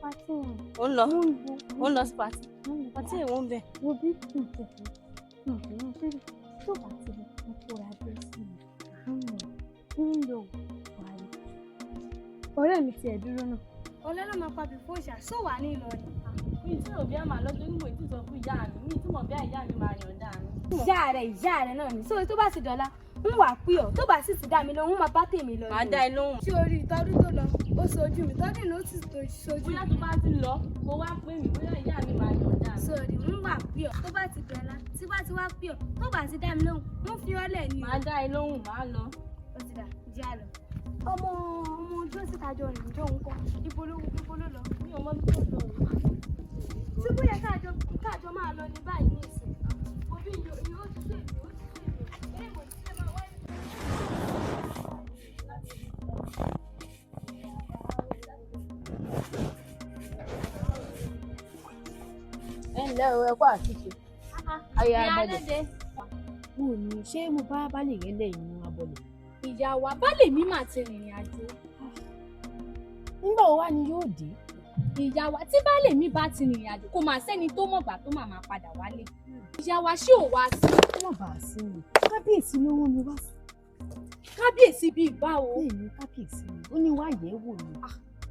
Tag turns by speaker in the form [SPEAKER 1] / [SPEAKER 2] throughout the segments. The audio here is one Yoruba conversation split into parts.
[SPEAKER 1] Party wọn.
[SPEAKER 2] Ó ń lọ.
[SPEAKER 1] Mo ń lọ.
[SPEAKER 2] Ó ń lọ sí party.
[SPEAKER 1] Mo ń lọ.
[SPEAKER 2] Party èwo ń bẹ?
[SPEAKER 1] Wo bí ǹtẹ̀fẹ́ ǹtẹ̀fẹ́ ṣé tó bá ti lọ mo kóra dé sí i. Ń lọ ń lọ wà ní. Ọ̀rẹ́ mi tiẹ̀ dúró náà. Ọ̀lẹ́ ló máa pa bìfó ìṣà só wà ní Ìlọrin.
[SPEAKER 2] Mi tí ò bí a máa lọ́jọ́ níwèé tí sọ fún ìyá mi, mi tí mọ̀ bí ìyá mi máa yọ̀ǹda mi.
[SPEAKER 1] Ìyá rẹ̀ náà ni. Sórí tó bá ti dọ̀la, ń wà pí ọ̀ tó bá sì ti dá mi lọ, ń máa bá tèmi lọ.
[SPEAKER 2] Màá dá ẹ lóhùn.
[SPEAKER 1] Ṣé orí ìtọ́dún tó lọ, ó sojú mi, tọ́dún ló sì tó sojú
[SPEAKER 2] Bóyá
[SPEAKER 1] mi.
[SPEAKER 2] tó bá ti lọ, kó wá pè mí, bóyá ìyá mi máa yọ̀ǹda mi.
[SPEAKER 1] Sórí ń wà pí ọ̀ tó bá ti dọ̀la, tí bá ti wá pí ọ̀ tó bá ti dá mi lóhùn, ń fi ọ́ lẹ̀ ni o.
[SPEAKER 2] Màá dá ẹ lóhùn, màá lọ.
[SPEAKER 1] Ó ti dà, jẹ́ àlọ́. Ọmọ ọmọ ojú síta jọ rìn jọ òun kọ, ibo ló lọ?
[SPEAKER 2] Mi ò mọ bí tó lọ o.
[SPEAKER 1] Tí bóyá káàjọ máa lọ ní báyìí ní ìsìn. Òbí yìí ó ti sún èmi, ó ti sún èmi. Eré mo ti fẹ́ máa wáyé.
[SPEAKER 3] Ẹ ǹlẹ́ o, ẹ kú àtúnṣe. Aya abọlẹ̀. Mo ní ṣé mo bá baálé rẹ lẹ́yìn abọlẹ̀.
[SPEAKER 1] Ìyá wa baálé mi máa ti rìnrìn àjò.
[SPEAKER 3] Nígbà wo wá ni yóò dé?
[SPEAKER 1] Ìyá wa tí baálé mi bá ti rìnrìn àjò kò máa sẹ́ni tó mọ̀gbà tó máa máa padà wálé. Ìyá wa ṣé ò wá sí?
[SPEAKER 3] Kó má bàa sí mi. Kábíyèsí ló rán mi wá sí.
[SPEAKER 1] Kábíyèsí bíi báwo?
[SPEAKER 3] Bẹ́ẹ̀ ni kábíyèsí mi, ó ní wá yẹ̀ wò ni.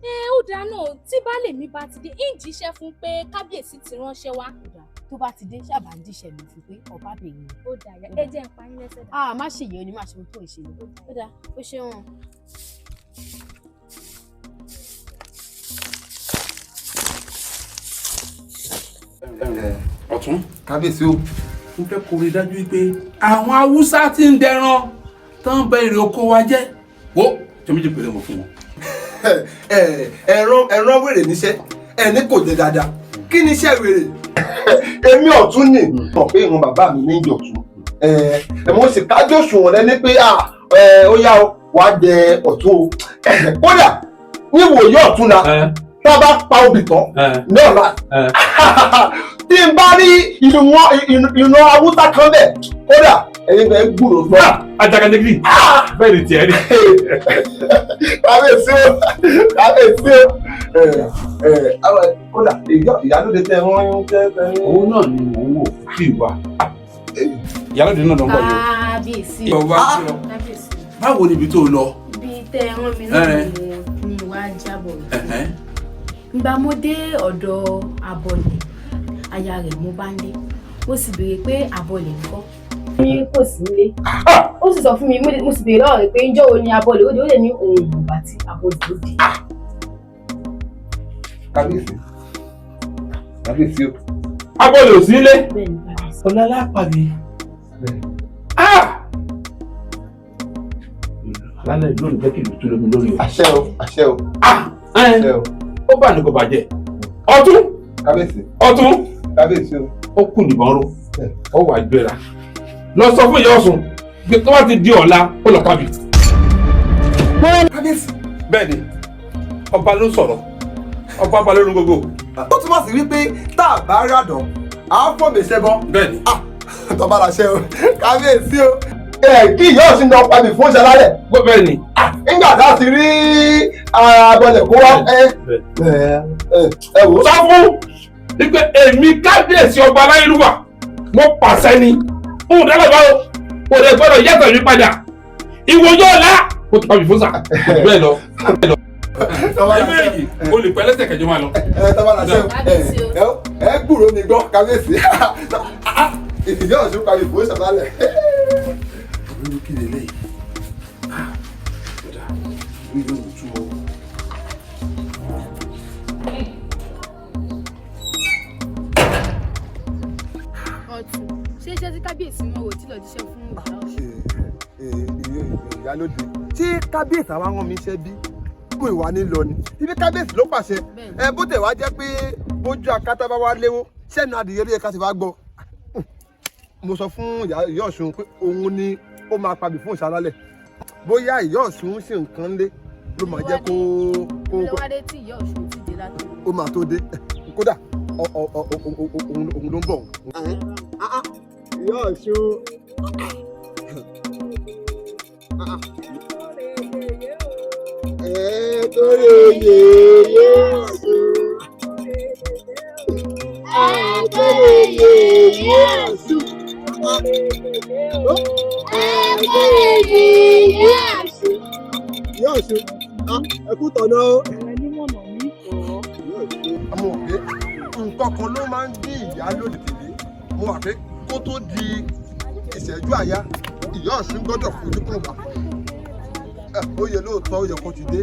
[SPEAKER 1] Ẹ ó dáa náà, tí baálé mi bá ti dé, ń jíṣẹ́ fún pé kábíyèsí ti ránṣẹ́ wá.
[SPEAKER 3] Ó dáa, tó bá ti dé ṣáàbà ń jíṣẹ́ mi fún pé ọba bèrè mi.
[SPEAKER 1] Ó dáa, ẹ jẹ́ ń pa yín lẹ́sẹ̀ dà.
[SPEAKER 3] A má ṣe yẹn ni má ṣe ohun tó ń ṣe ni. Ó dáa, ó ṣeun.
[SPEAKER 4] Ọ̀tún.
[SPEAKER 5] Kábíyèsí o.
[SPEAKER 4] Mo fẹ́ kó rí dájú pé àwọn Haúsá tí ń dẹran tó ń bẹ èrè oko wa jẹ́ wo jọ méjì péré mo fún wọn.
[SPEAKER 5] Ẹ̀ràn ẹ̀ràn wèrè níṣẹ́ ẹni kò jẹ dáadáa, kí ni iṣẹ́ wèrè. Èmi ọ̀tún ni mọ̀ pé ìran bàbá mi ní ìjọ̀tún ẹ mo sì kájú òṣùwọ̀n lẹ́ni pé ó yá o wàá jẹ ọ̀tún o, kódà níwòye ọ̀tún la tá a bá pa obì tán ní ọ̀la tí n bá rí ìran Haúsá kan bẹ̀, kódà ẹ̀yin bẹ́ẹ̀ gbúròó gbọ́.
[SPEAKER 4] Ajakanjegiri bẹ́ẹ̀ ni tiẹ̀ ni.
[SPEAKER 5] Kábíyèsí o, kábíyèsí o, kódà ìyálóde tẹ wọ́n ń tẹ tẹ.
[SPEAKER 4] Òun náà ni mò ń wò kí ìwà ìyálóde náà ló ń bọ̀ yìí.
[SPEAKER 3] Kábíyèsí.
[SPEAKER 4] O. Ọba kí ọ.
[SPEAKER 3] Kábíyèsí.
[SPEAKER 4] Báwo ni ibi tó lọ?
[SPEAKER 3] Ibi tẹ́ ẹ rán mi náà ni mo ní wá jábọ̀ yìí. Ìgbà mo dé ọ̀dọ̀ abọlẹ̀, aya rẹ̀ mo bá ń dé. Mo sì béèrè pé abọlẹ̀ ńkọ́. Ní kò sí nílé. Ó sì sọ fún mi, mo sì béèrè lọ́wọ́ rẹ̀ pé ńjọ́ wo ni abọlẹ̀ ó dé, ó lè ní òun ò bá tí abọlẹ̀ ó dé.
[SPEAKER 5] Kábíyèsí, kábíyèsí o.
[SPEAKER 4] Abọ́lẹ̀ ò sí nílé.
[SPEAKER 3] Bẹ́ẹ̀ni kábíyèsí.
[SPEAKER 4] Ọ̀la lápàdé. Lálẹ́ lónìí jẹ́ kí ìlú tú lómi lórí o.
[SPEAKER 5] Àṣẹ o, àṣẹ o, àṣẹ o.
[SPEAKER 4] Ó bà ní kò bàjẹ́. Ọ̀tún.
[SPEAKER 5] Kábíyèsí.
[SPEAKER 4] Ọ̀tún.
[SPEAKER 5] Kábíyèsí o.
[SPEAKER 4] Ó kù nìbọn ró. Ó wà gbéra. Lọ sọ fún ìyá Ọ̀ṣun pé tó bá ti di ọ̀la ó lọ pàbí.
[SPEAKER 5] Kábíyèsí.
[SPEAKER 4] Bẹ́ẹ̀ni, ọba ló ń sọ̀rọ̀. Ọba ba lórí gbogbo.
[SPEAKER 5] Ó túmọ̀ sí wípé tá a bá ràdàn à á fọ̀ mí ṣẹ́bọn.
[SPEAKER 4] Bẹ́ẹ̀ni.
[SPEAKER 5] Tọ́ba làṣẹ o, kábíyèsí o. Kí ìyá Ọ̀ṣun lọ pa mi fún oúnjẹ lálẹ́.
[SPEAKER 4] Bẹ́ẹ̀ni.
[SPEAKER 5] Nígbà tá a ti rí abọlẹ̀ kó wá ẹ ẹ wò.
[SPEAKER 4] Sọ fún wípé èmi kábíyèsí ọba aláyélúwà mo pàṣẹ ni n ò dábàá báwo kò lè gbọ́dọ̀ yàtọ̀ mi padà ìwòye ọ̀la kò tó pàmì fún sà bẹ́ẹ̀ lọ. Ẹ̀mí o lè pẹ́ lẹ́sẹ̀ kẹjọ máa lọ.
[SPEAKER 5] Ẹ tọ́ba làṣẹ o, ẹ gbúròó mi gbọ́ kábíyèsí. Ìyá Ọ̀ṣun pa mi fún oúnjẹ lálẹ́.
[SPEAKER 4] Olú kí lélẹ́yìí? Kódà mi yóò tú o.
[SPEAKER 3] Ọ̀tún, ṣé iṣẹ́ tí kábíyèsí rán o tí lọ jíṣẹ́ fún ìyá Ọ̀ṣun?
[SPEAKER 5] Ìyálóde, tí kábíyèsí àwa rán mi iṣẹ́ bí kò ìwà ní lọ ni ibi kábíyèsí ló pàṣẹ ẹ bó tẹ̀ wá jẹ́ pé bójú akátá bá wá léwó sẹ́nu adìyẹ ló yẹ ká ti wá gbọ́. Mo sọ fún ìyá Ọ̀ṣun pé òun ni ó máa pabì fún ìṣalálẹ̀, bóyá ìyá Ọ̀ṣun sì nǹkan lé ló máa jẹ́ kó
[SPEAKER 3] Kí ló wá dé tí ìyá Ọ̀ṣun ti dé látọ̀?
[SPEAKER 5] Ó máa tó dé, kódà òun ló ń bọ̀. Ìyá Ọ̀ṣun. Ẹ torí oyè yóò ṣe. Mo mọ̀ pé nǹkan kan ló máa ń dín ìyá lóde tèlé. Mo mọ̀ pé kó tó di ìṣẹ́jú àyá, ìyá Ọ̀ṣun gbọ́dọ̀ fojú kàn wá. Ó yẹ lóòótọ́, ó yẹ kó ti dé.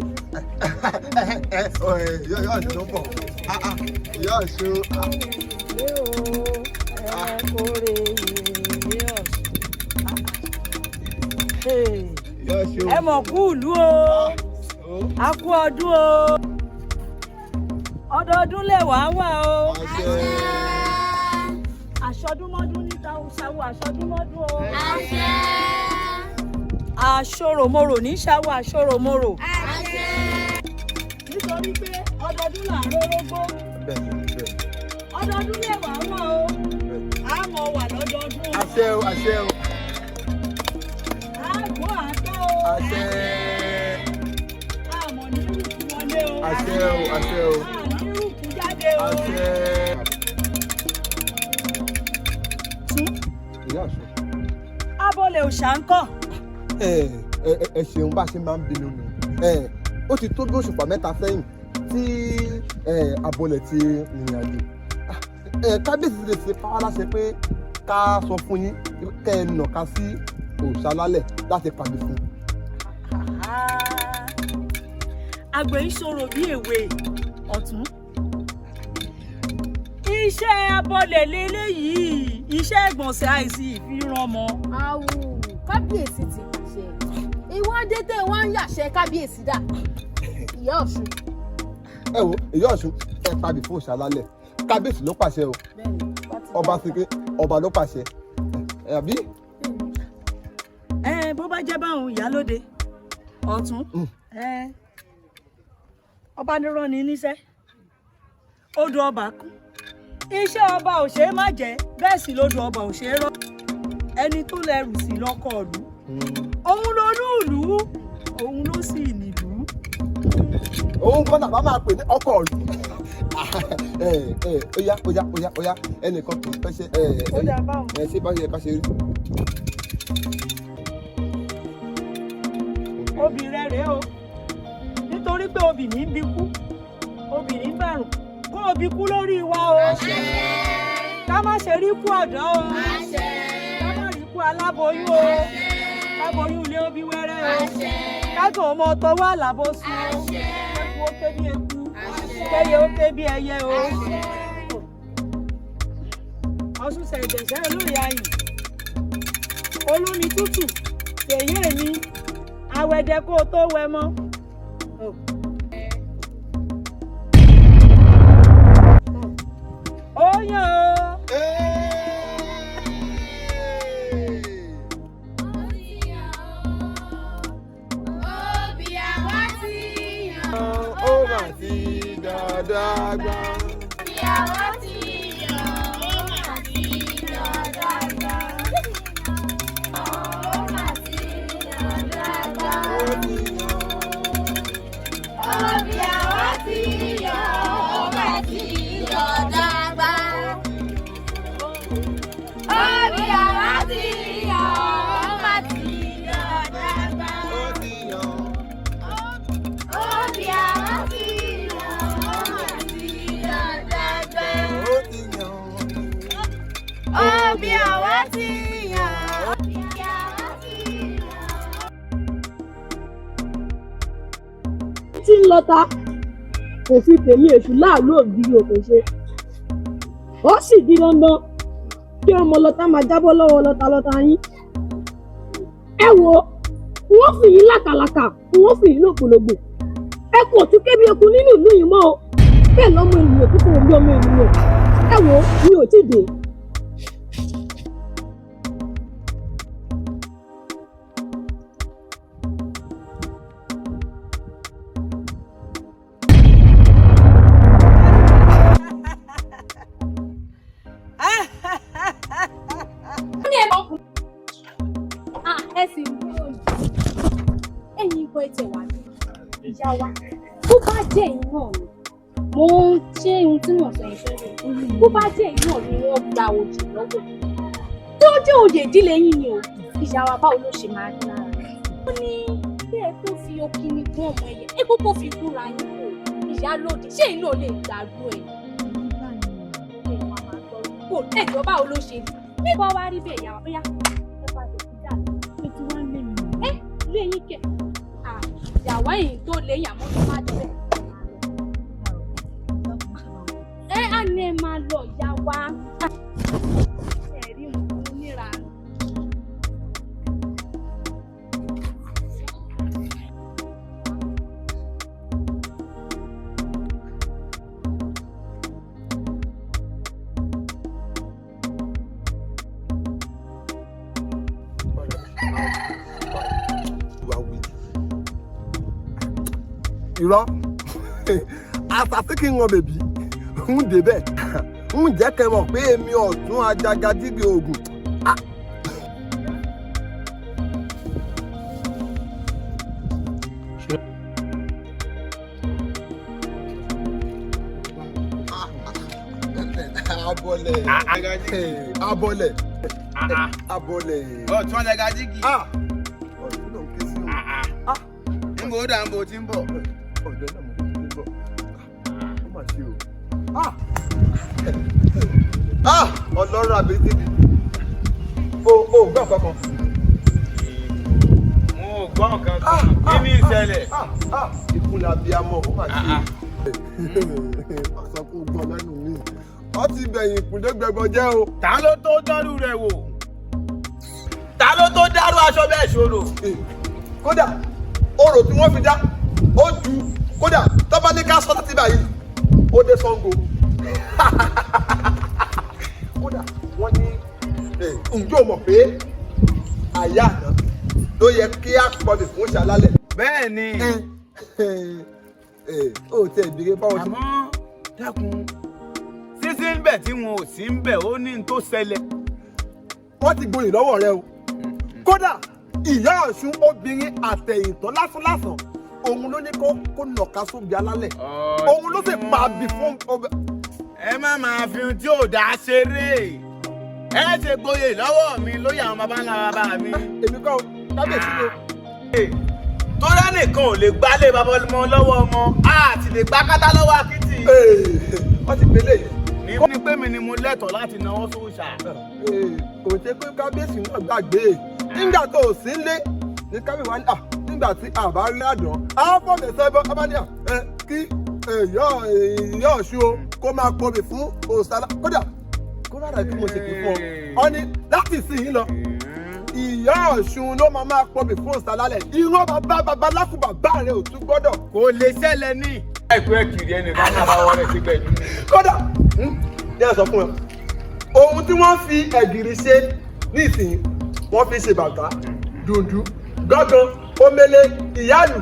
[SPEAKER 5] Ìyá Ọ̀ṣun ló ń bọ̀. Ìyá Ọ̀ṣun. Ìyá Ọ̀ṣun.
[SPEAKER 2] Ẹ mọ̀ kú ìlú o, a kú ọdún o, ọdọọdún lè wá wà o. Àṣọdúnmọ́dún níta ṣàwọ̀ àṣọdúnmọ́dún o. Àṣòròmorò ní ṣàwọ̀ àṣòròmorò. Nítorí pé ọdọọdún là ń rórógbó. Ọdọọdún lè wá wà o, a mọ̀ wà lọ́dọọdún o.
[SPEAKER 5] Àṣẹ o, àṣẹ o.
[SPEAKER 2] Àgbo àtọ́ o.
[SPEAKER 5] Àṣẹ.
[SPEAKER 2] Àmọ̀ ní rúkú wọlé o.
[SPEAKER 5] Àṣẹ o, àṣẹ o.
[SPEAKER 2] Àní rúkú jáde o.
[SPEAKER 5] Àṣẹ. Ìyá Ọ̀ṣun.
[SPEAKER 2] Abọ́lẹ̀ òòṣà ń kọ̀.
[SPEAKER 5] Ẹ ẹ ṣeun, bá a ṣe máa ń bínú nù. Ó ti tó bí òṣùpá mẹ́ta sẹ́yìn tí abọ́lẹ̀ ti rìnrìn àjò. Kábíyèsí lè ṣe pa wá láṣẹ pé ká sọ fún yín kẹ́ ẹ nàka sí òòṣà lálẹ̀ láti pàdé fún un.
[SPEAKER 2] Àgbẹ̀ ń ṣòro bí èwe ọ̀tún. Iṣẹ́ abọ́lẹ̀ leléyìí, iṣẹ́ ìgbọ̀nsẹ̀ àìsí ìfihàn ọmọ.
[SPEAKER 3] Awù, kábíyèsí ti pàṣẹ. Ìwádìí tẹ wá ń yàṣẹ kábíyèsí dà. Ìyá Ọ̀ṣun.
[SPEAKER 5] Ẹ wo ìyá Ọ̀ṣun, ẹ pàbí fún òòṣà lálẹ̀. Kábíyèsí ló pàṣẹ o. Ọba sì pé ọba ló pàṣẹ. Àbí?
[SPEAKER 2] Ẹ bó bá jẹ́ báwọn ìyálóde ọ̀tún. Ọba ní rán ni níṣẹ́, odò ọba kú. Iṣẹ́ ọba ò ṣeé má jẹ́, bẹ́ẹ̀ sì lodò ọba ò ṣeé rọ́. Ẹni tó lẹ́rù sí lọ́kọ̀ ìlú, òun ló lúùlú, òun ló sì nílùú.
[SPEAKER 5] Òun kọ́ làbá máa pè ní ọkọ̀ ìlú. Óyá óyá óyá óyá, ẹnìkan kì í fẹ́ ṣe.
[SPEAKER 2] Ó dà báwọn.
[SPEAKER 5] Ẹ ṣé bá ṣe ká ṣe rí.
[SPEAKER 2] Obì rẹ rèé o, nítorí pé obì ní bí kú, obì ní bàrùn, kó obì kú lórí wa o. Ká má ṣe rí kú ọ̀dọ́ o, ká má rí kú aláboyún o, káboyún ilé ó bí wẹ́rẹ́ o, kágàn ọmọ tọwọ́ àlàbò sùn o, eku ó ké bí eku, kẹyẹ ó ké bí ẹyẹ o. Ọ̀ṣun ṣẹ̀dẹ̀ṣẹ̀ olóyè ayùn, olómi tútù tèyé mi, awẹ́dẹ kó o tó wẹ mọ́. Ó yàn o.
[SPEAKER 5] Ó mà ti dáadáa gbà.
[SPEAKER 1] Obì àwa ti yàn.
[SPEAKER 6] Tí ń lọta kò fi tèmi èṣù láàlú ògiri òkè ṣe, ó sì di dandan kí ọmọ lọta máa jábọ́ lọ́wọ́ lọta lọta yín. Ẹ wo, wọ́n fi yín làkàlàkà, wọ́n fi yín lògbòlògbò. Ẹ kò tún kébi eku nínú ìlú yìí mọ́ o, bẹ́ẹ̀ lọ́mọ ènìyàn kúkú bí ọmọ ènìyàn. Ẹ wo, mi ò tí ì dé.
[SPEAKER 1] Ẹ sì ń gbọ́ yìí, ẹ̀yin gbọ́ ẹ̀tẹ̀ wá ní ìyá wa. Bó bá jẹ́ ẹ̀yin náà ni mo ń ṣe ohun tí mò ń sọ yẹn fẹ́, bó bá jẹ́ ẹ̀yin náà ni wọ́n gba oyè lọ́wọ́ tó jẹ́ oyè ìdílé yín ni o, ìyá wa, báwo ló ṣe máa rí lára rẹ̀? Ó ní kí ẹ tó fi okini gún ọmọ ẹyẹ, ẹ kókó fi kúra yín kò. Ìyálóde ṣé inú ò lè gbàgbó ẹ̀? Kò ẹ̀jọ̀ báwo ló ṣe rí? Bí wọ́n wá rí bẹ́ẹ̀ yà wá bóyá ẹ bá tẹ̀ sí dànù.
[SPEAKER 3] Ṣé tí wọ́n ń lé mi?
[SPEAKER 1] Ẹ léyìn kẹ̀. Ìyàwó ẹ̀yìn tó léyìn àmọ́ tó má débẹ̀. Ẹ á ní ẹ máa lọ ìyá wa. Ẹ̀rí mo níra.
[SPEAKER 5] Irọ́ àṣàṣì kí n wọn bèbí ń débẹ̀ ń jẹ́ kẹ́ mọ̀ pé èmi ọ̀tún ajagajigi oògùn. Abọ́lẹ̀ abọ́lẹ̀ abọ́lẹ̀.
[SPEAKER 7] Ọ̀tún ajagajigi.
[SPEAKER 5] Ọ̀tún ló ń ké sí o.
[SPEAKER 7] Níbo ó dà ń bo tí ń bọ̀.
[SPEAKER 5] Ọ̀dọ́ náà mo ti bọ̀, ó mà ṣe o. Ọlọ́run àbí tíbi o ò gbọ́ nǹkan kan.
[SPEAKER 7] Mo ò gbọ́ nǹkan kan, kí ni ìṣẹ̀lẹ̀?
[SPEAKER 5] Ìkúnlẹ̀ abiyamọ, ó mà ṣe o. Sọ pé o gbọ́ lẹ́nu mi, wọ́n ti bẹ̀yìn ìkúndé gbẹgbọ jẹ́ o.
[SPEAKER 7] Ta ló tó dárú rẹ̀ wò? Ta ló tó dárú aṣọ bẹ́ẹ̀ ṣòro?
[SPEAKER 5] Kódà orò tí wọ́n fi dá ó ju, kódà tọ́ba ní ká sọ láti báyìí ó dé Ṣàngó. Kódà wọ́n ní ǹjọ́ mọ̀ pé àyà àná ló yẹ kí á pọ̀bì fún ṣàlálẹ̀.
[SPEAKER 7] Bẹ́ẹ̀ ni.
[SPEAKER 5] Ó tẹ ìbéèrè báwo ṣe.
[SPEAKER 7] Àmọ́ dákun, sísí ń bẹ̀ tí wọn ò sí ń bẹ̀, ó ní n tó ṣẹlẹ̀.
[SPEAKER 5] Wọ́n ti gboyè lọ́wọ́ rẹ o. Kódà ìyá Ọ̀ṣun obìnrin àtẹ̀yìntàn lásánlásán òun ló ní kó nàka sóbi alálẹ̀, òun ló sì pa àbí fún ọbẹ̀.
[SPEAKER 7] Ẹ má máa fi ohun tí ò dáa ṣeré, ẹ ṣe gboyè lọ́wọ́ mi lóye àwọn baba ńlá bàbá mi.
[SPEAKER 5] Èmi kọ́ kábíyèsí ni o.
[SPEAKER 7] Torí ẹnìkan ò lè gbálé bàbá ọmọ lọ́wọ́ ọmọ, a sì lè gbá kátá lọ́wọ́ akitì.
[SPEAKER 5] Wọ́n ti pélé yìí.
[SPEAKER 7] Ní pé mi ni mo lẹ́tọ̀ọ́ láti náwó sóòṣà.
[SPEAKER 5] Kò ṣe pé kábíyèsí náà gbàgbé nígbà tó o sí lé ní kábíyèsí wa ní nígbà tí a bá rí àdán a fọ̀mẹ̀ sẹ́bọ̀ abáníà kí ìyá Ọ̀ṣun o kó máa pọnmi fún òsàlá. Kódà kó rárá kí mo ṣe kí fún ọ ọ ní láti ìsìn yìí lọ ìyá Ọ̀ṣun ló máa pọnmi fún òsàlá lẹ̀. Irọ́ bàbá bàbá lákùbà bá rẹ ò tún gbọ́dọ̀.
[SPEAKER 7] Kò lè ṣẹlẹ̀ ní. Láìpẹ́ kiri ẹnìkan máa bá wọlé sígbẹ̀ jù.
[SPEAKER 5] Kódà ní ẹ sọ fún ẹ ohun tí wọ́n fi ẹ̀gìrì ṣe nísìnyí, wọ́n fi ṣe bàtà, dùndú, gángan, omele, ìyáàlù,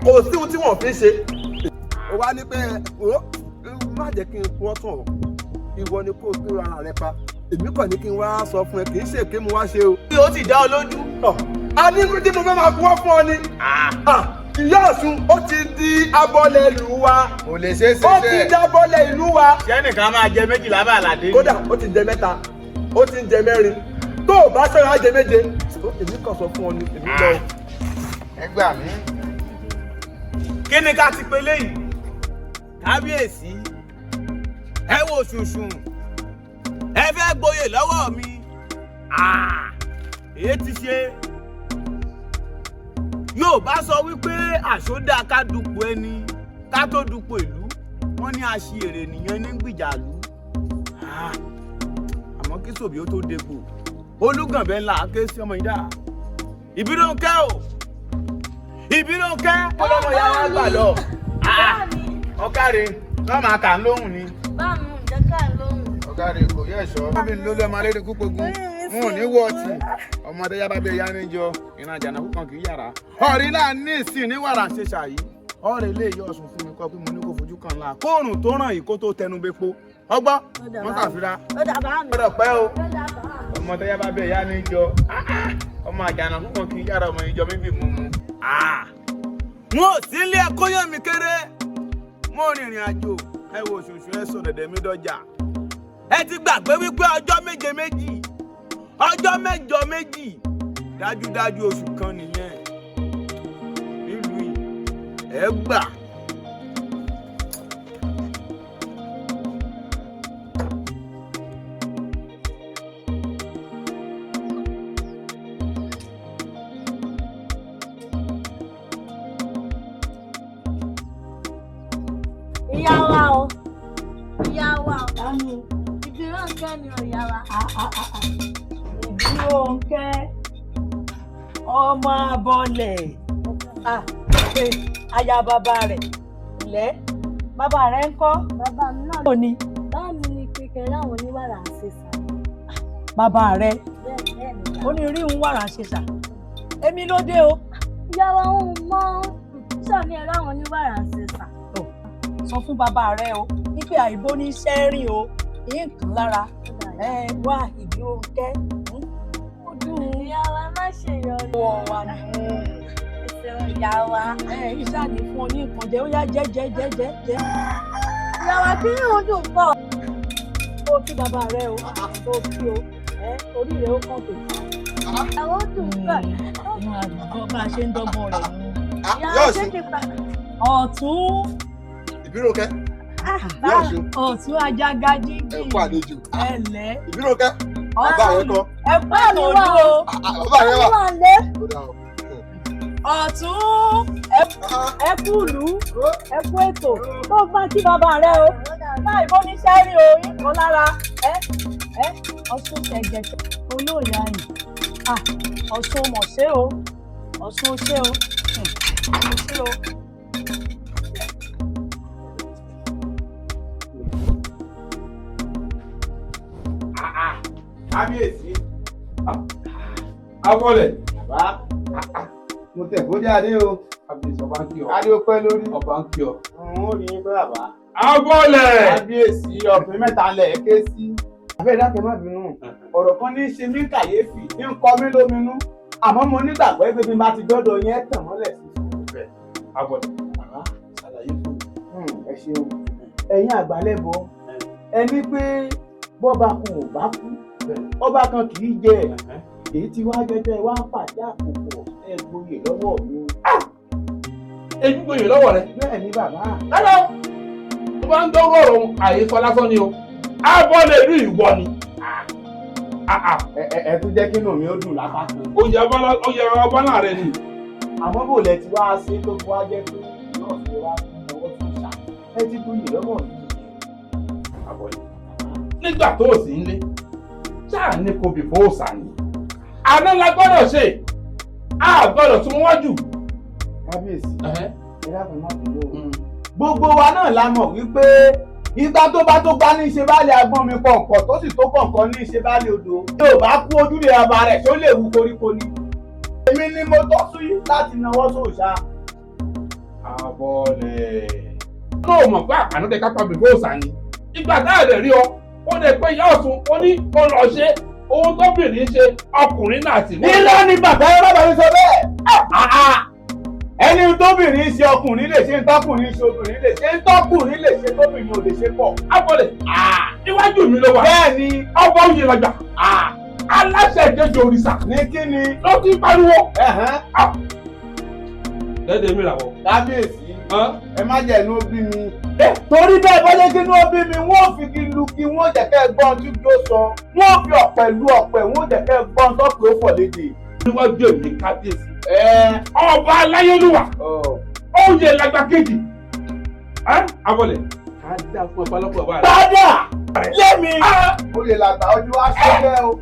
[SPEAKER 5] kò sí ohun tí wọ́n fi ṣe. Ó wá ní pé ó má jẹ́ kí n kú ọ̀tún ọ̀, ìwọ ni kó o tó ara rẹ pa, èmi kàn ní kí n wá sọ fún ẹ, kì í ṣe èké mo wá ṣe o.
[SPEAKER 7] Ó sì dá ọ lójú.
[SPEAKER 5] A ní kí mo fẹ́ máa kú ọ́ fún ọ ni. Ìyá Ọ̀ṣun ó ti di abọ́lẹ̀ ìlú wa.
[SPEAKER 7] Kò lè ṣeé ṣe.
[SPEAKER 5] Ó ti di abọ́lẹ̀ ìlú wa.
[SPEAKER 7] Ṣé ẹnìkan máa jẹ 12 àlàdé?
[SPEAKER 5] Kódà ó ti jẹ 3, ó ti ń jẹ 4, tó o bá sọ̀rọ̀ á jẹ 7. Èmi kàn sọ fún ọ ni, èmi lọ.
[SPEAKER 7] Ẹ gbà mí. Kí ni ká ti pe léyìí? Kábíyèsí, ẹ wo ṣùṣùn, ẹ fẹ́ gboyè lọ́wọ́ mi. Èyí ti ṣe. Yóò bá sọ wípé àṣọdá ká dupò ẹni ká tó dupò ìlú, wọ́n ní aṣièrè nìyẹn ní gbìjàlú. Àmọ́ kí sòbí ó tó dégbò, Olúgànbẹ́ ńlá ké sí ọmọ ìdá. Ìbírónkẹ́ o, Ìbírónkẹ́ ọlọ́mọ ìyá wa gbà lọ. Ọ̀kàrẹ̀ náà máa kà ń lóhùn ni.
[SPEAKER 8] Báwo ǹjẹ́ ká lóhùn?
[SPEAKER 7] Ọ̀kàrẹ̀ kò yẹ ẹ̀ṣọ́. Wọ́n fi lólú ọmọ alẹ́ kú pogun. N ò ní wọ́ ọtí. Ọmọdé yára bí ẹyá níjọ, ìran àjànàkú kan kì í yàrá. Ọ̀rí náà ní ìsìn ní wàrà ṣe ṣàyí. Ọ̀rẹ́ ilé ìyá Ọ̀ṣun fún mi kọ́ pé mo ní kó fojú kan la. Kóòrùn tó ràn yìí kó tó tẹnu bepo. Ọgbọ́n, wọ́n ṣàfihàn. Gbọ́dọ̀ pẹ́ o. Ọmọdé yára bí ẹyá níjọ. Ọmọ àjànàkú kan kì í yàrá, ọmọ ìjọ bíbí mú mu. Wọn ò sí ilé ẹ̀kọ́ yàn mí kéré. Mo rìnrìn àjò, ẹ wo ṣùṣù ẹ sọ dẹ̀dẹ̀ mi dọjà. Ẹ ti gbàgbé wípé ọjọ́ 7 méjì, ọjọ́ 8 méjì, dájúdájú oṣù kan nìyẹn. Nílùú yìí, ẹ gbà.
[SPEAKER 8] ni ìyá wa.
[SPEAKER 2] Ìbírónkẹ́ ọmọ abọ́lẹ̀, aya bàbá rẹ̀ lẹ́, bàbá rẹ̀ ń kọ́.
[SPEAKER 1] Bàbá mi náà
[SPEAKER 2] ló ní.
[SPEAKER 1] Bá mi ní kékeré láwọn oníwàrà ń ṣe sà.
[SPEAKER 2] Bàbá rẹ̀
[SPEAKER 1] Bẹ́ẹ̀ bẹ́ẹ̀ ni ìyá
[SPEAKER 2] ó ní rí òun wàrà ṣe sà, èmi ló dé o.
[SPEAKER 1] Ìyá wa ń mọ sọ ní ẹ̀rọ àwọn oníwàrà ń ṣe sà.
[SPEAKER 2] Sọ fún bàbá rẹ o wípé àìbó ní sẹ́rìn o, yín kàn lára ẹ wá. Ìbírónkẹ́, ó dùn.
[SPEAKER 8] Ìyá wa, má ṣe yọnu.
[SPEAKER 2] Wọ wa nù.
[SPEAKER 8] Ẹ ṣeun, ìyá wa.
[SPEAKER 2] Ẹ iṣẹ́ àní fún ọ ní nǹkan jẹ, ó yá, jẹ jẹ jẹ jẹ jẹ.
[SPEAKER 8] Ìyá wa, kí yóò dùn pọ̀.
[SPEAKER 2] Kó o kí bàbá rẹ o, kó o kí o, ẹ orí rẹ ó kàn tó.
[SPEAKER 8] Àwọn dùn pọ̀.
[SPEAKER 2] Inú àdúgbò bá a ṣe ń dọ́gbọ́n rẹ̀ nù.
[SPEAKER 8] Ìyá wa, ṣé ti pa.
[SPEAKER 2] Ọ̀tún.
[SPEAKER 5] Ìbírónkẹ́. Ìyá Ọ̀ṣun.
[SPEAKER 2] Ọ̀tún ajágajì.
[SPEAKER 5] Ẹ kú àlejò.
[SPEAKER 2] Ẹ lẹ́.
[SPEAKER 5] Ìbírónkẹ́, bàbá rẹ kọ́?
[SPEAKER 2] Ẹ kú àtòlú o.
[SPEAKER 5] Bàbá rẹ wà.
[SPEAKER 8] Wà.
[SPEAKER 2] Ọ̀tún, ẹ kú ìlú, ẹ kú ètò tó bá kí bàbá rẹ o láì bó ní sẹ́rí o, nǹkan lára ẹ ẹ Ọ̀ṣun ṣẹ̀gẹ̀ṣẹ̀ olóòyà yìí, Ọ̀ṣun mọ̀ ṣé o, Ọ̀ṣun ṣé o, Ọ̀ṣun ṣé o.
[SPEAKER 7] Kábíyèsí.
[SPEAKER 4] Abọ́lẹ̀.
[SPEAKER 7] Bàbá, mo tẹ̀ kó jáde o.
[SPEAKER 4] Kábíyèsí, ọba ń kí ọ.
[SPEAKER 7] Adé ó pẹ́ lórí.
[SPEAKER 4] Ọba ń kí ọ.
[SPEAKER 7] N ó rí yín pé bàbá.
[SPEAKER 4] Abọ́lẹ̀.
[SPEAKER 7] Kábíyèsí, ọkùnrin mẹ́ta lẹ̀ ké sí. Àbẹ́ ìdákẹ́, má bínú. Ọ̀rọ̀ kan ní í ṣe mí kàyéfì, ní ń kọ mí lóminú. Àmọ́ mo nígbàgbọ́ pé bí n bá ti gbọ́dọ̀ yẹn tàn mọ́lẹ̀ sí.
[SPEAKER 4] Bẹ́ẹ̀, Abọ́lẹ̀. Bàbá, ṣàlàyé fún
[SPEAKER 7] mi. Ẹ ṣeun. Ẹ̀yin àgbálẹ̀bọ, ẹ ní pé bọ́ba kan ò bá kú, ọba kan kì í jẹ. Èyí tí wàá jẹjẹ wá ń pàdé àpòpọ̀, ẹ gboyè lọ́wọ́ mi.
[SPEAKER 4] Èmi gboyè lọ́wọ́ rẹ?
[SPEAKER 7] Bẹ́ẹ̀ ni, bàbá.
[SPEAKER 4] Rárá o, tó bá ń dọ́rọ̀ ọ̀rọ̀ àhesọ lásán ni o. Abọ́lẹ̀ ìlú ìwọ ni.
[SPEAKER 7] Ẹ tún jẹ́ kí inú mi ó dùn lápá kan.
[SPEAKER 4] Oyè ọba náà rẹ ni.
[SPEAKER 7] Àmọ́ bò lẹ ti wá ṣe tó fi wá jẹ́ pé yóò fi wá ọwọ́ tó ṣá ẹ ti gboyè lọ́wọ́ mi.
[SPEAKER 4] Abọ́lẹ̀, nígbà tó o sì ń lé ṣáà ní kò bì fóòsà ni àná la gbọ́dọ̀ ṣe, a gbọ́dọ̀ tún wájú.
[SPEAKER 7] Kábíyèsí, ẹ dákun, má bínú o. Gbogbo wa náà la mọ̀ wípé ìgbà tó bá tó gbá ní í ṣe bá lè agbọ́n mi kọ̀ọ̀kọ̀ tó sì tó kọ̀ọ̀kan ní í ṣe bá lè odò. Yóò bá kú ojúlé ọba rẹ̀ tó lè wu koríko ni. Èmi ni mo tọ́ sí láti nawọ́ sóòṣà.
[SPEAKER 4] Abọ́lẹ̀. Tó o mọ̀ pé àkànú tẹ kápá bìbó òòsà ni. Ìgbà táà lè rí ọ, ó lè pé ìyá Ọ̀tún, ó ní kó lọ ṣe ohun tóbìnrin ṣe, ọkùnrin náà sì mọ́.
[SPEAKER 7] Irọ́ ni bàbá, ẹ bàbá mi sọ bẹ́ẹ̀. Ẹni tóbìnrin ṣe ọkùnrin lè ṣe, ntọ́kùnrin ṣe obìnrin lè ṣe, ntọ́kùnrin lè ṣe tóbìnrin ò lè ṣe pọ̀.
[SPEAKER 4] Abọ́lẹ̀, iwájú mi ló wà.
[SPEAKER 7] Bẹ́ẹ̀ni.
[SPEAKER 4] Ọba oyè làgbà. Aláṣẹ ìkejì òrìṣà.
[SPEAKER 7] Ní kí ni?
[SPEAKER 4] Ló ti pariwo. Dẹ́dẹ̀ mi làwọ̀.
[SPEAKER 7] Kábíyèsí, ẹ má jẹ́ inú bí mi. Torí bẹ́ẹ̀ bá jẹ́ kí inú bí mi, wọ́n ò fi kí lu kí wọ́n jẹ́ kẹ́ ẹ gbọ́n tí ó sọ, wọ́n ò fi ọ̀pẹ lu ọ̀pẹ, wọ́n ò jẹ́ kẹ́ ẹ gbọ́n tọ́pẹ́ ó fọ̀ lédè.
[SPEAKER 4] Níwájú èmi kábíyèsí. Ọba aláyélúwà. Oyè làgbà kejì. Abọ́lẹ̀. Ká dá fún ọba lọ́pọ̀ ọba rẹ̀.
[SPEAKER 7] Padà lémi. Oyè làgbà ojú wa ṣe bẹ́ẹ̀ o.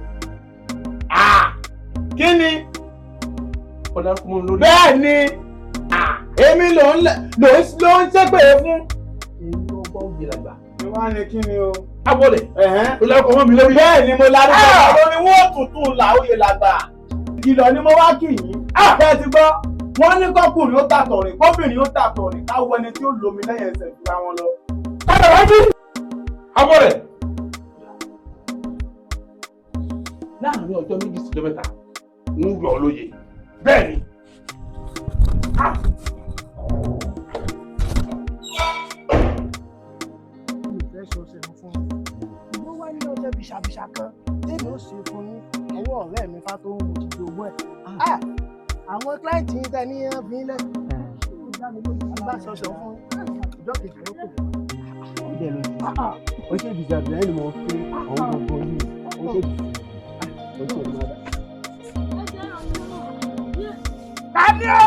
[SPEAKER 7] Kí ni?
[SPEAKER 4] Ọ̀dà kúmọ̀ lórí.
[SPEAKER 7] Bẹ́ẹ̀ ni, èmi ló ń ṣépè fún.
[SPEAKER 4] Èmi ọba oyè làgbà.
[SPEAKER 7] Ni wọ́n á ní kí ni o?
[SPEAKER 4] Abọ́lẹ̀. O lárúkọ mọ́ mi lórí.
[SPEAKER 7] Bẹ́ẹ̀ ni, mo lárúkọ mọ́ lórí, wọ́n tuntun là oyè làgbà. Ìkìlọ̀ ni mo wá kì yín. Ṣé ẹ ti gbọ́? Wọ́n ní kọ́kùnrin ó tàtọ̀rìn, kóbìnrin ó tàtọ̀rìn, káwọ ẹni tí ó lomi lẹ́yìn ẹsẹ̀ jura wọn lọ.
[SPEAKER 4] Padà wá bí. Abọ́lẹ̀. Láàárín ọjọ́ 2 sí ọjọ́ 3, ń yọ ọ lóye. Bẹ́ẹ̀ ni.
[SPEAKER 9] Ìfẹ́ ṣe ọṣẹ fún mi ló wá ní ọṣẹ bìṣàbìṣà kan tèmi ó ṣe fún yín, ọwọ́ ọ̀rẹ́ mi fá tó ń mo ti jogún ẹ̀. Àwọn kíláìntì yín tẹ ní ẹ fi ń lẹ̀ ó dá mi lójú tí bá ṣọṣọ fún ìjọ kejì ló pè.
[SPEAKER 10] Ó dẹ̀ lójú ó ṣe bìṣàbìṣà ẹni mo fi àwọn gbogbo yìí ó ṣe bìṣà ó ṣe mọ́dà.
[SPEAKER 9] Tani o?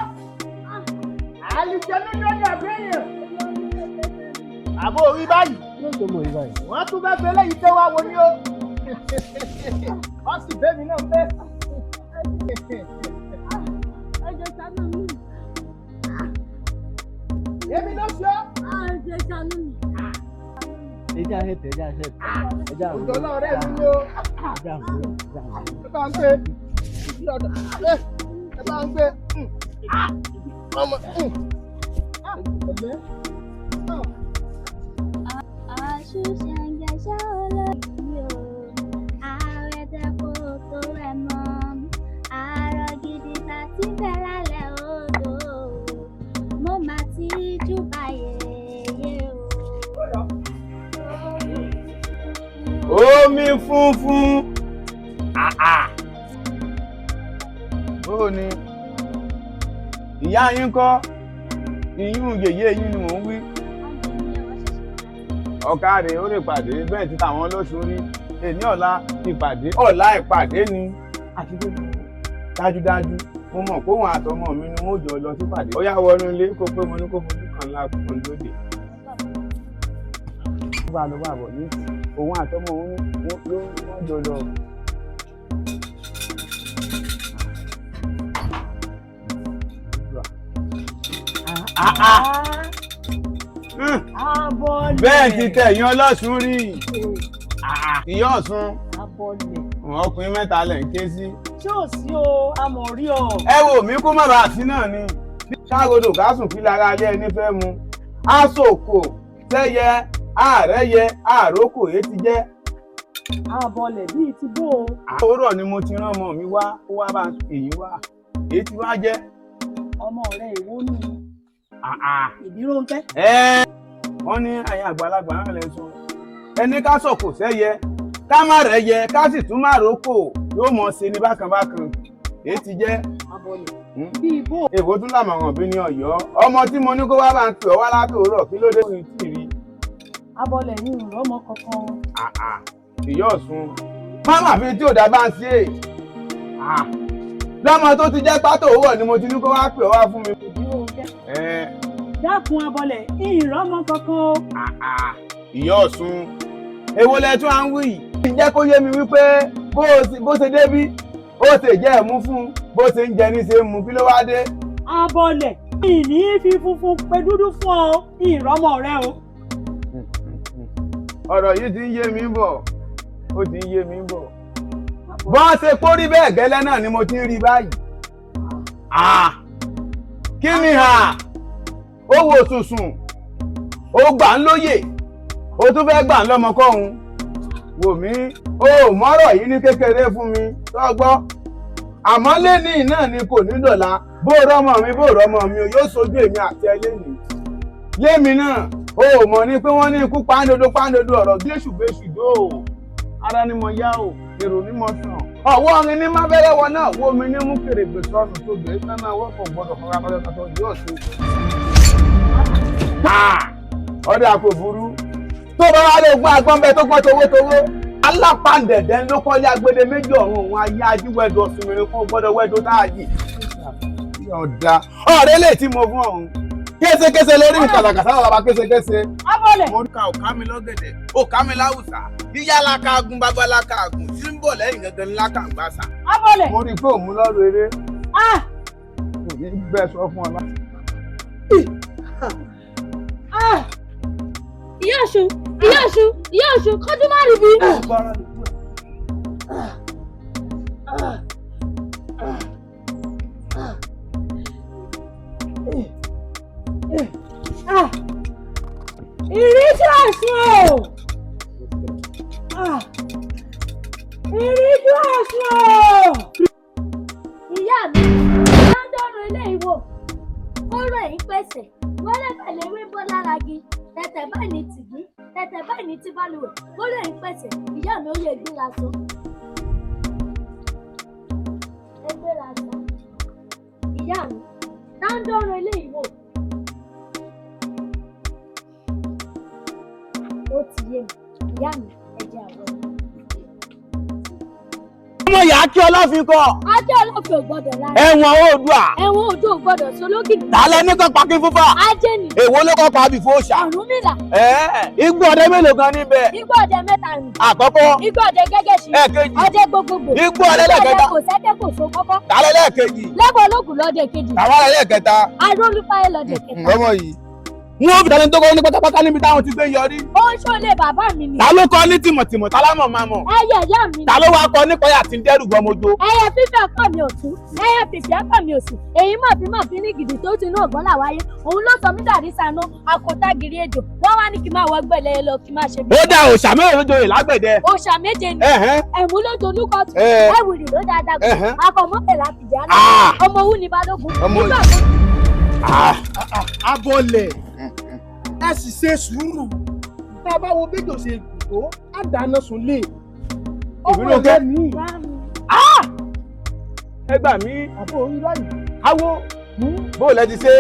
[SPEAKER 9] Àlùjẹ̀nu ló ní àbẹ́yẹn. Àbó orí báyìí. Wọ́n tún fẹ́ fẹ́ lẹ́yìn tẹ́ wá wo ni o. Wọ́n sì bẹ́ẹ̀ mi náà bẹ́ẹ̀.
[SPEAKER 1] Ẹ jọ̀ọ́ ṣàánú mi.
[SPEAKER 9] Èmi ló ṣe ọ́.
[SPEAKER 1] Ẹ jọ̀ọ́ ṣàánú mi.
[SPEAKER 10] Ẹja help, ẹja help, ẹja.
[SPEAKER 9] Òjò ọlọ́ọ̀rẹ́ mi ni o.
[SPEAKER 10] Ẹja àbúrò, ẹja àbúrò.
[SPEAKER 9] Ẹ bá ń gbé. Ẹ bá ń gbé. Ọmọ. Ẹ̀lẹ́.
[SPEAKER 8] Ọ̀ṣun ṣàǹgẹ̀ṣẹ̀ olóyè o, ààrẹ dẹ́kun tó rẹ̀ mọ́, àárọ̀ gidi ta ti ń bẹ lálẹ́ odò, mo mà ti júbà yèyé o.
[SPEAKER 7] Omi funfun. Bó ni ìyá yín kọ́, ìyún yèyé yín ni mò ń wí. Ọ̀kadì ó lè pàdé bẹ́ẹ̀ tí tàwọn lóṣù rí èní ọ̀la ìpàdé ọ̀la ìpàdé ni àti pé dájúdájú mo mọ̀ pé òun àtọmọ mi ni wọ́n jọ lọ sí pàdé. Ó yá wọnú ilé kó pé mo ní kó fojú kan ńlá kan lóde. Ó bá lọ bá bọ̀ ní òun àtọmọ òun ló wọ́n jọ lọ. Bẹ́ẹ̀ ti tẹ̀yìn ọlọ́sùn rí ìyá Ọ̀ṣun ọkùnrin mẹ́ta lẹ̀ ń ké sí.
[SPEAKER 2] Ṣé ò sí o, a mọ̀ rí ọ.
[SPEAKER 7] Ẹ wo mi kó má bàa sí náà ni ṣáàgodò kásùn kí lára alẹ́ ẹni fẹ́ mu aṣòkò tẹ́yẹ ààrẹ yẹ àròkò èyí ti jẹ́.
[SPEAKER 2] Abọ́lẹ̀ bíi ti bó o.
[SPEAKER 7] Àwòrán ni mo ti rán ọmọ mi wá ó wá bá èyí wá èyí ti wá jẹ́.
[SPEAKER 2] Ọmọ rẹ ìwọ nù. Ìbírónkẹ́.
[SPEAKER 7] Wọ́n ní àyà àgbàlagbà náà lẹ sọ ẹni ká sọ̀kò sẹ́yẹ ká má rẹ̀ yẹ ká sì tún má rókò yóò mọ̀ ṣe ní bákan bákan èyí ti jẹ́.
[SPEAKER 2] Bíi bó.
[SPEAKER 7] Èwo tún làmọ̀ràn bí ní Ọ̀yọ́ ọmọ tí mo ní kó wá bá ń pè ọ́ wá látòórọ̀ kí ló dé ní tì rí.
[SPEAKER 2] Abọ́lẹ̀ yìí ń rọ́mọ kankan o.
[SPEAKER 7] Ìyá Ọ̀ṣun máma fi tí ò dá bá ń ṣe é lọ́mọ tó ti jẹ́ pátó òwúrọ̀ ni mo ti ní kó wá pè ọ́ wá fún mi.
[SPEAKER 2] Ìbírónkẹ́. Dákun Abọ́lẹ̀ ìrọ́mọ kankan o.
[SPEAKER 7] Ìyá Ọ̀ṣun èwo lẹ tún à ń wí yìí. Jẹ́ kó yé mi wípé bó ṣe débí ó ṣe jẹ́ ẹ̀mú fún bó ṣe ń jẹ ní ṣe ń mu kí ló wá dé.
[SPEAKER 2] Abọ́lẹ̀ ìní fi funfun pe dúdú fún ọ ìrọ́mọ rẹ o.
[SPEAKER 7] Ọ̀rọ̀ yìí ti ń yé mi bọ̀, ó ti ń yé mi bọ̀. Bọ́n ṣe kórí bẹ́ẹ̀ gẹ́lẹ́ náà ni mo ti ń rí báyìí. Kí ni hà? Ó wo sùsùn, ó gbà ń lóyè, ó tún fẹ́ gbà ń lọ́mọ kọ́hun. Wò mí, ó mọ́rọ̀ yìí ní kékeré fún mi, tó gbọ́. Àmọ́ lẹ́nìí náà ni kò ní dọ̀la, bó rọ́mọ mi bó rọ́mọ mi yóò sojú èmi àti ẹ lénìí. Lémi náà, ó mọ̀ ní pé wọ́n ní ikú pàǹdodo pàǹdodo ọ̀rọ̀ gbéṣùgbéṣù dó o. Ara ni mo yá o, èrò ni mo sàn. Ọwọ́ orin ní mábẹ́rẹ́ wọn náà wo mi ní mú kèrègbè sọnù tó bèé sánà wọ́pọ̀ gbọ́dọ̀ fọra kọ́tọ́kọ́tọ́ yóò ṣe. Ọdẹ àpò burú tó bá wà ló gbọ́n agbọ́n bẹ́ẹ̀ tó gbọ́n towótowó alápàǹdẹ̀dẹ̀ ló kọ́lé agbede méjì ọ̀run òun ayé ajíwẹ́dọ̀ ọ̀sìnmìrín kó gbọ́dọ̀ wẹ́dọ̀ táàjì. Ọ̀dà ọ̀rẹ́ lè tí mo fún ọ̀hún késekése lórí ìkàlàkàsá bàbá késekése.
[SPEAKER 2] Abọ́lẹ̀.
[SPEAKER 7] Mo ka òká mi lọ́gẹ̀dẹ̀ òká mi láwùsà yíyá lákàgùn bàbá lákàgùn tí ń bọ̀ lẹ́yìn gangan lákàgbàsà.
[SPEAKER 2] Abọ́lẹ̀.
[SPEAKER 7] Mo rí i pé òun lọ́rọ̀ eré. Kò ní bẹ́ẹ̀ sọ fún ọ lá.
[SPEAKER 1] Ìyá Ọ̀ṣun, Ìyá Ọ̀ṣun, Ìyá Ọ̀ṣun, kọjú má rí bí. Ìríjú Ọ̀ṣun o! Ìríjú Ọ̀ṣun o!
[SPEAKER 8] Ìyá mi, lọ́ńdọ̀rùn ilé ìwò, kóró ẹ̀yìn pèsè, wẹ́rẹ́ pẹ̀lẹ́ wí bọ́ lára gi, tẹ̀tẹ̀ báyìí ní tìgbín, tẹ̀tẹ̀ báyìí ní tí balùwẹ̀, kóró ẹ̀yìn pèsè, ìyá mi ó yẹ gbéra sọ. Ẹ gbéra sọ. Ìyá mi, lọ́ńdọ̀rùn ilé ìwò. Ó ti yé mi, ìyá mi, ẹ jẹ́ àwọn.
[SPEAKER 11] Ọmọ ìyá kí ọlọ́fin kọ.
[SPEAKER 1] Ajé ọlọ́fin ò gbọ́dọ̀ lára.
[SPEAKER 11] Ẹ̀wọ̀n oòdùà.
[SPEAKER 1] Ẹ̀wọ̀n oòdùà ò gbọ́dọ̀ sológìnì.
[SPEAKER 11] Tálẹ́ ní kọ́ pa kí fúnfà.
[SPEAKER 1] Ajé ni.
[SPEAKER 11] Èwo ló kọ́ pa bìfó ṣà?
[SPEAKER 1] Ọ̀rúnmìlà.
[SPEAKER 11] Ẹ̀ẹ́ igbó ọdẹ mélòó gan níbẹ̀?
[SPEAKER 1] Igbó ọdẹ mẹ́ta ni.
[SPEAKER 11] Àkọ́kọ́.
[SPEAKER 1] Igbó ọdẹ gẹ́gẹ́sì.
[SPEAKER 11] Ẹ̀kejì.
[SPEAKER 1] Ọdẹ gbogbogbò.
[SPEAKER 11] Igbó ọdẹ lẹ́ẹ̀kẹta.
[SPEAKER 1] Igbó ọdẹ kò sẹ́kẹ́ kò so kọ́kọ́.
[SPEAKER 11] Tálẹ́ lẹ́ẹ̀kejì.
[SPEAKER 1] Lẹ́bọ̀ ológun lọ́dẹ kejì.
[SPEAKER 11] Tàwa lẹ́ẹ̀kẹta.
[SPEAKER 1] Arólúfáyé lọ́dẹ kẹta.
[SPEAKER 11] Ọmọ yìí. Wọ́n fi tẹni tó kọ́ ní pátápátá níbi táwọn ti gbé yọrí.
[SPEAKER 1] Ó ń ṣọlé bàbá mi ni.
[SPEAKER 11] Ta ló kọ́ ní tìmọ̀tìmọ̀ tá lámọ̀ máa mọ̀?
[SPEAKER 1] Ẹyẹ ìyá mi ni.
[SPEAKER 11] Ta ló wá kọ́ nípa yà tí ń dẹ́rù gbọmọjó?
[SPEAKER 1] Ẹyẹ fífẹ́ ọkọ mi ọ̀tún, ẹyẹ fìfẹ́ ọkọ mi òsì, èyí mọ̀ bí mọ̀ bí ní gidi tó ti inú ọ̀gbọ́n làwáyé, òun ló sọ mí dàrí sanú, àkótágìrì ejò, wọ́n wá ní kí n máa wọ gbẹ̀lẹ́ lọ kí n máa ṣe bí.
[SPEAKER 11] Ó dá òòṣà mélòó ló joyè lágbẹ̀dẹ?
[SPEAKER 1] Òòṣà méje ni,
[SPEAKER 11] Ẹ̀hẹ́n.
[SPEAKER 1] ẹ̀mú ló jolúkọ̀tù,
[SPEAKER 11] Ẹ̀.
[SPEAKER 1] ẹ̀wìrì ló dáadáa gùn,
[SPEAKER 11] Ẹ̀hẹ́n.
[SPEAKER 1] akọ̀mọ́pẹ̀ láti jà náà,
[SPEAKER 11] Ah.
[SPEAKER 1] ọmọ òwú ni balógun,
[SPEAKER 11] Ọmọ
[SPEAKER 1] nígbà
[SPEAKER 11] yìí.
[SPEAKER 1] tó
[SPEAKER 9] Abọ́lẹ̀ ẹ sì ṣe sùúrù tá a bá wo bí jòsè gùn tó á dáná sun lé
[SPEAKER 11] Ìbínú kẹ́. Ẹ gbà mí.
[SPEAKER 9] Àbò orí báyìí.
[SPEAKER 11] Awo bó lẹ ti ṣe?